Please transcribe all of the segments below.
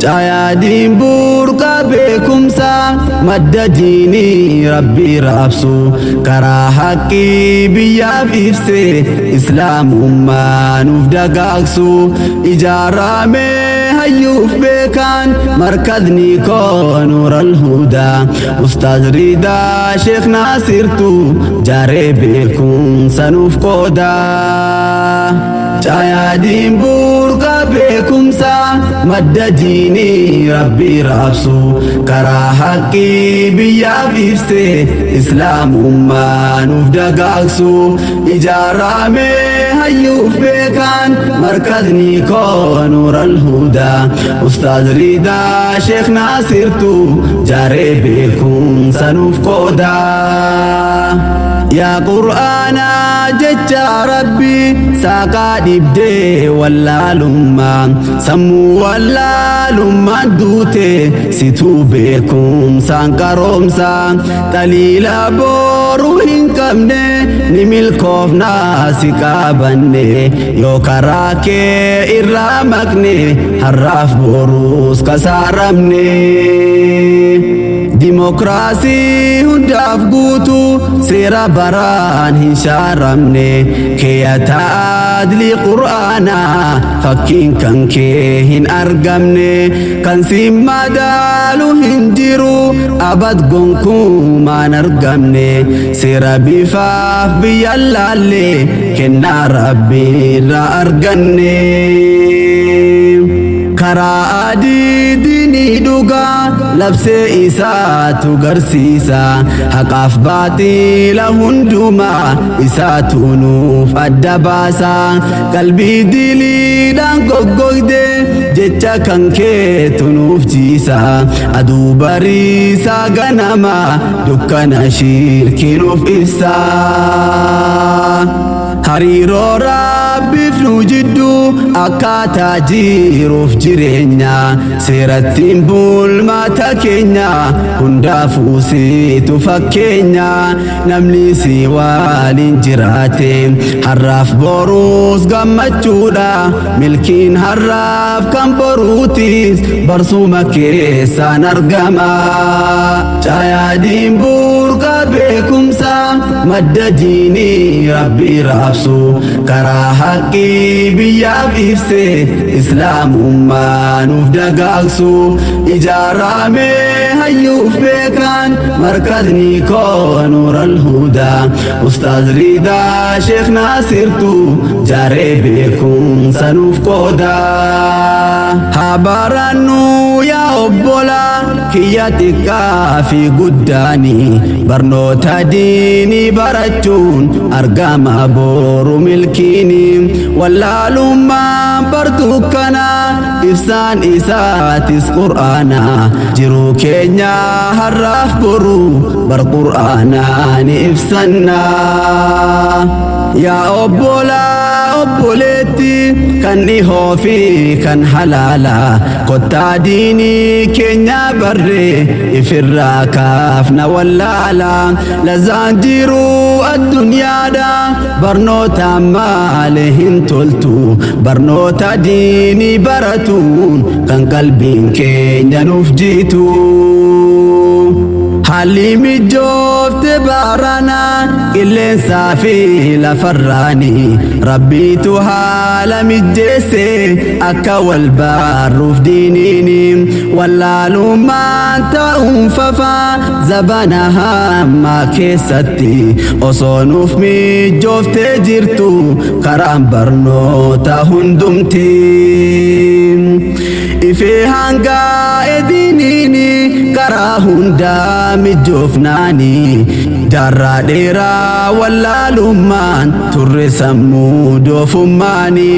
Caayaadiin burqaa beekumsaa madda diinii rabbii raabsu karaa haqqii biyyaaf ibse islaamummaa nuuf dagaagsu ijaarame hayyuuf beekaan markazni koo nuural hudaa ustaaz Ridaa Sheekh Naasirtu jaaree beekumsa nuuf qoodaa. Caayaadiin burqaa beekumsaa madda diinii rabbii raabsu karaa haqqii biyyaaf ibse islaamummaa nuuf dagaagsu ijaarame hayyuuf beekaan markazni koo nuural hudaa ustaaz Ridaa Sheekh Naasirtu jaaree beekumsa nuuf qoodaa. Yaa Qur'aanaa jecha Rabbi saaqaa dhibdee wallaalummaa sammuu wallaalummaan duute situu beekumsaan qaroomsa xaliila boruu hin qabne ni milkoofnaa si qabanne yoo karaa kee irraa maqne har'aaf boruus kasaaramne. Dimokiraasii hundaaf guutuu seera baraan hin shaaramne keeyata adlii qur'aanaa fakkiin kan kee hin argamne kan si madaalu hin jiru abad gonkumaan argamne seera bifaaf biyya laalle kennaa rabbiirraa arganne. Karaa adii diinii dhugaa labsee isaatu garsiisa haqaaf baaxila hundumaa isaatu nuuf adda baasa qalbii diliidhaan goggogde jecha kan keetu nuuf jiisa aduu bariisaa ganama dukkana shirkii nuuf ibsa. Hariiroo rabbiif nu jidduu akkaataa jiruuf jireenya seerattiin bulmaata keenya hundaafuu siitu fakkeenya namni si waliin jiraate har'aaf boruus gammachuudha milkiin har'aaf kan boruutis barsuma keessaan argama. Caayaadiin burqaa beekumsaa madda diinii rabbii raabsu karaa haqqii biyyaaf ibse islaamummaa nuuf dagaagsu ijaarame hayyuuf beekaan markazni koo nuural hudaa ustaaz Ridaa Sheekh Naasirtu jaaree beekumsa nuuf qoodaa. Haa barannu yaa obbolaa kiyya xiqqaa fi guddaani barnoota diinii barachuun argama boru milkiini wallaalummaan bartuu kana ibsaan isaatis qur'aana jiruu keenya har'aaf boru bar qur'aanaa ni ibsanna. Yaa obbolaa obboleetti kan dhihoo fi kan halaala kottaa diinii keenya barree ifirraa kaafna wallaala lazaan jiruu addunyaadha barnoota malee hin toltu barnoota diinii baratuun kan qalbiin keenya nuuf jiitu. Haalli mijoofte baarana qilleensaa fi lafarraani rabbiitu haala mijeesse akka wal barruuf diiniini wallaalummaan ta'uun fafaa zabana hammaa keessatti osoo nuuf mijooftee jirtu karaan barnoota hundumti. Ifee hangaa ediiniini karaa hundaa mijoofnaani jaarraa dheeraa wallaalummaan turre sammuu doofummaani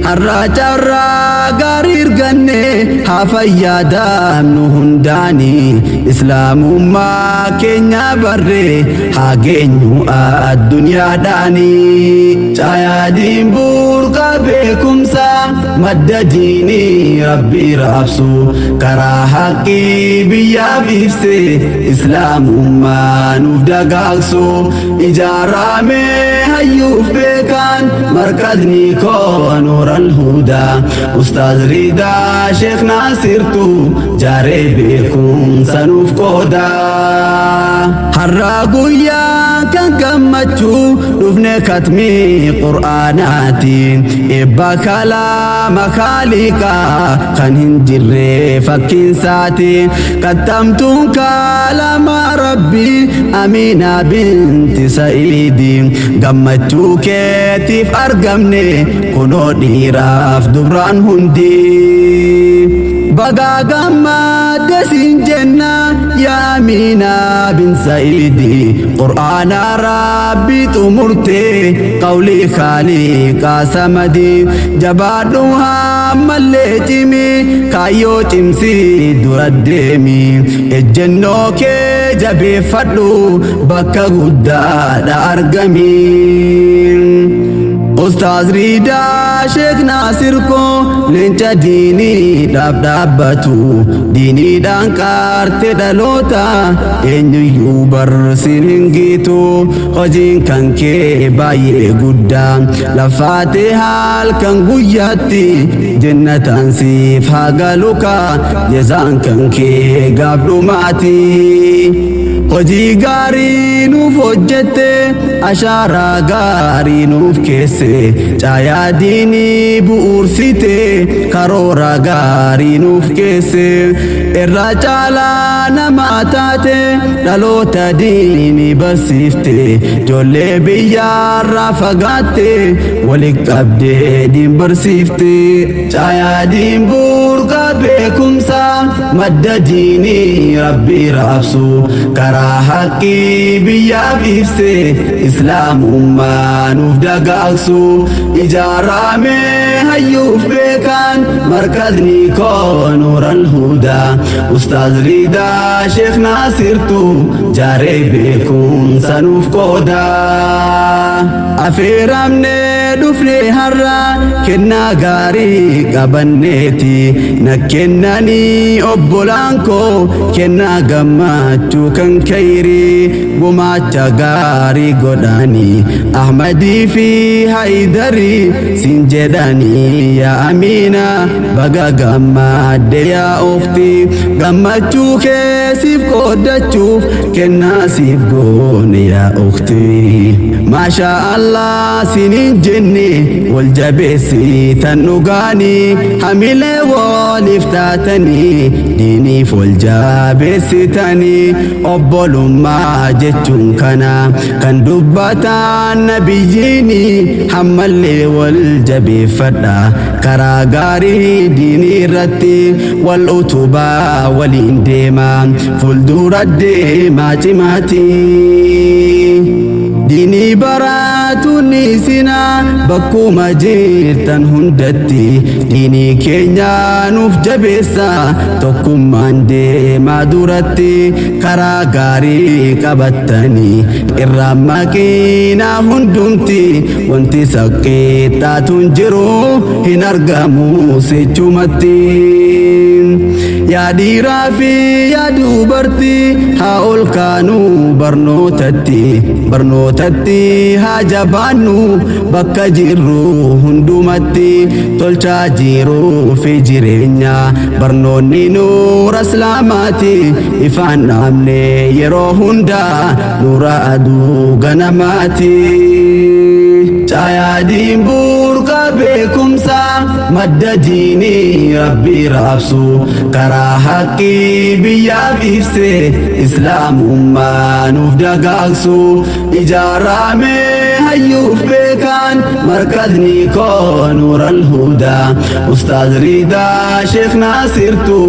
har'aa carraa gaarii arganne haa fayyadamnu hundaani islaamummaa keenya barree haa geenyu addunyaadhaani. Caayaadiin burqaa beekumsaa madda diinii rabbii Rabbii raabsu, karaa haqqii biyyaaf ibse, islaamummaa nuuf dagaagsu. Ijaarame hayyuuf beekaan markazni koo Nuural Hudaa, Ustaaz Ridaa Sheekh Naasirtu jaaree beekumsa nuuf qooda. Har'a guyyaa kan gammachuu dhufne katmii Qur'aanaati, eebba kalaama Khaaliqaa kan hin jirre fakkiinsaati. Kattamtuun kalaama Rabbii Amiinaa binti Sa'iidi, gammachuu keetiif argamne kunoo dhiiraaf dubraan hundi. Bagaa gammadde siin jenna yaa Amiinaa bin Sa'iidi, Qur'aana Rabbii xumurte qawlii Khaaliqaa Samadi. Jabaadhu hammallee cimi, kaayyoo cimsii dura deemi, ejjennoo kee jabeeffadhu, bakka guddaadha argami. Ustaaz Riidaa Sheekh Naasir koo, leenca diiniidhaaf dhaabbatu, diiniidhaan qaarte dhaloota, eenyuyyuu barsiin hin giitu. Hojiin kan kee baay'ee guddaa, lafaatee halkan guyyaatti, jennataan siif haa galuka jezaan kan kee gaaf dhumaati. Hojii gaarii nuuf hojjette, ashaaraa gaarii nuuf keesse, caayaa diinii bu'uursite, karoora gaarii nuuf keesse. Irra caalaa namaa taate, dhaloota diinii barsiifte, ijoollee biyyaarraa fagaatte wali qabdee diin barsiifte. Caayaa diin burqa beekumsa, madda diinii Rabbii raabsu, karaa haqqii biyyaaf ibse, islaamummaa nuuf dagaagsu. Ijaarame hayyuuf beekaan markazni koo Nuural Hudaa, Ustaaz Riidaa Sheekh Naasirtu jaaree beekumsa nuuf qooda. Afeeramne dhufne har'a kennaa gaarii qabanneeti, na kennanii obbolaan koo kennaa gammachuu kan kayrii gumaacha gaarii godhanii, Ahmadii fi Haydarii siin jedhanii. Yaa Amiina, baga gammadde yaa ukhti, gammachuu kee siif qooddachuuf kennaa siif goone yaa ukhti. Maashaa Allah sinin jenne, wal jabeessitan dhugaanii, hamilee waliif taatanii, diiniif wal jabeessitanii. Obbolummaa jechuun kana kan dubbatan nabiyyiini, hammallee wal jabeeffadha karaa gaarii diinii irratti, wal utubaa waliin deema, fuuldura deemaa cimaati. Diinii baraatu ni sina bakkuma jirtan hundatti, diinii keenya nuuf jabeessa, tokkummaan deemaa duratti. Karaa gaarii qabattanii irraa maqiinaa hundumti, wanti saqqeexxaatuun jiru hin argamu sichumatti. Yaa dhiiraa fi yaa dubartii, haa ol kaanuu barnootatti, barnootatti haa jabaannu bakka jirru hundumatti. Tolchaa jiruu fi jireenya barnoonni nuura islaamaati, ifaan dhaabne yeroo hunda nuura aduu ganamaati. Caayaa diin burqa beekumsa, madda diinii Rabbii raabsu, karaa haqqii biyyaaf ibse, islaamummaa nuuf dagaagsu. Ijaarame hayyuuf beekaan markazni koo Nuural Hudaa, Ustaaz Riidaa Sheekh Naasirtu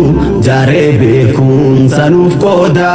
jaaree beekumsa nuuf qooda.